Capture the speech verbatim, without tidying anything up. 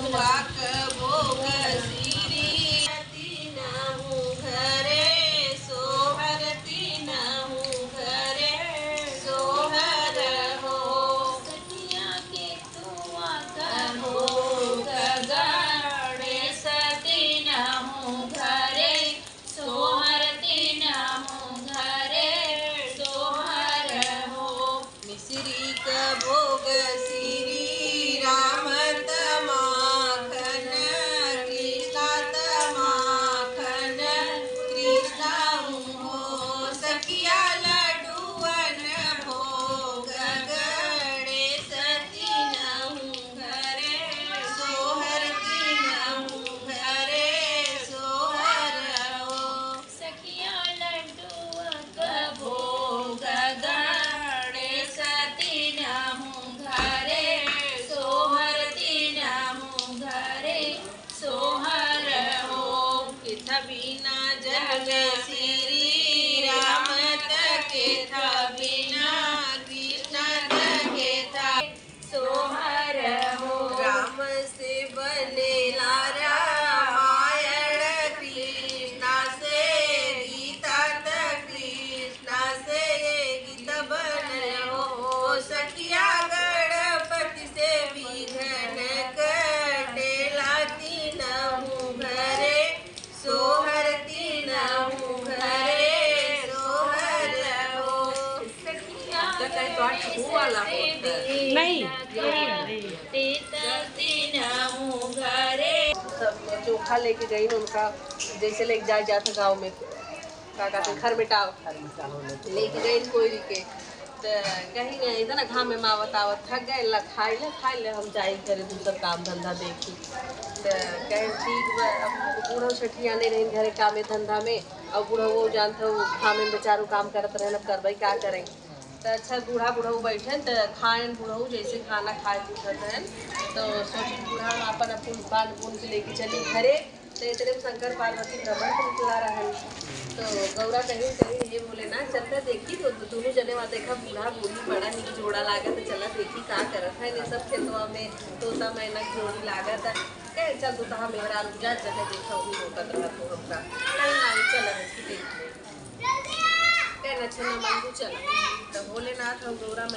वाक भोग सिरी। तीनहु घरे सोहर, तीनहु घरे सोहर हो। सखिया के तुआ का भोग गणेश, तीनहु घरे सोहर, तीनहु घरे सोहर हो। मिसिरी क भोग सिरी राम त माखन, कृष्णा त माखन कृष्णा हो। सखिया लड्डुअन भोग गणेश, तीनहु घरे सोहर, तीनहु घरे सोहर हो। सखिया लड्डुआ क भोग गणेश, तीनहु घरे सोहर, तीनहु घरे सोहर हो। केथा बिना जग में सिरी राम त केथा बिना कृष्णा त केथा सोहर हो। राम से बनेला रामायण, कृष्णा से गीता त कृष्णा से गीत बनल हो। सखिया गणपति से विघ्न कटेला, तीनहु घरे सोहर, तीनहु घरे सोहर हो। नहीं। तीनहु घरे। सब चोखा लेके गई उनका, जैसे लेके जाए जात गाँव में, का कहते हैं, खरमिटाव। लेके गई कोई के। त कहीं ना, इतना घाम में मावत आवत थक गए, ला खाई ले, खाई ले, हम जाई घरे, दूसर काम धंधा देखी। त कहे, "ठीक बा।" अब बूढ़ो छठिया नहीं रही घरे कामे धंधा में, और बूढ़ो वो जानत हो, घाम में बेचारो काम करत रहन, अब करबई का करें। त अच्छा, बूढ़ा बूढ़ो बैठे, त खाएन बूढ़ो, जैसे खाना खाए के उठत रहन, तो सोचिन बूढ़ा हम अपन अपन बांध बूंद के लेके चली घरे। त इतने में शंकर पार्वती भ्रमण पे निकला रहन। तो गौरा कहीं, कहीं, "हे भोलेनाथ, चलता देखी तो दोनों जने वहाँ देखा, बूढ़ा बूढ़ी बड़ा निक जोड़ा लागत, चला देखी का करत है ये सब खेतवा में, तोता मैना के जोड़ी लागत है।" कहे, "चल तू तहाँ मेहरारू जा, जगह देखा वही रोकत रह तू हमका।" कहीं, "नहीं, चल रहे देखी।" कहे, "अच्छा ना मानू, चल।" तो भोलेनाथ और गौरा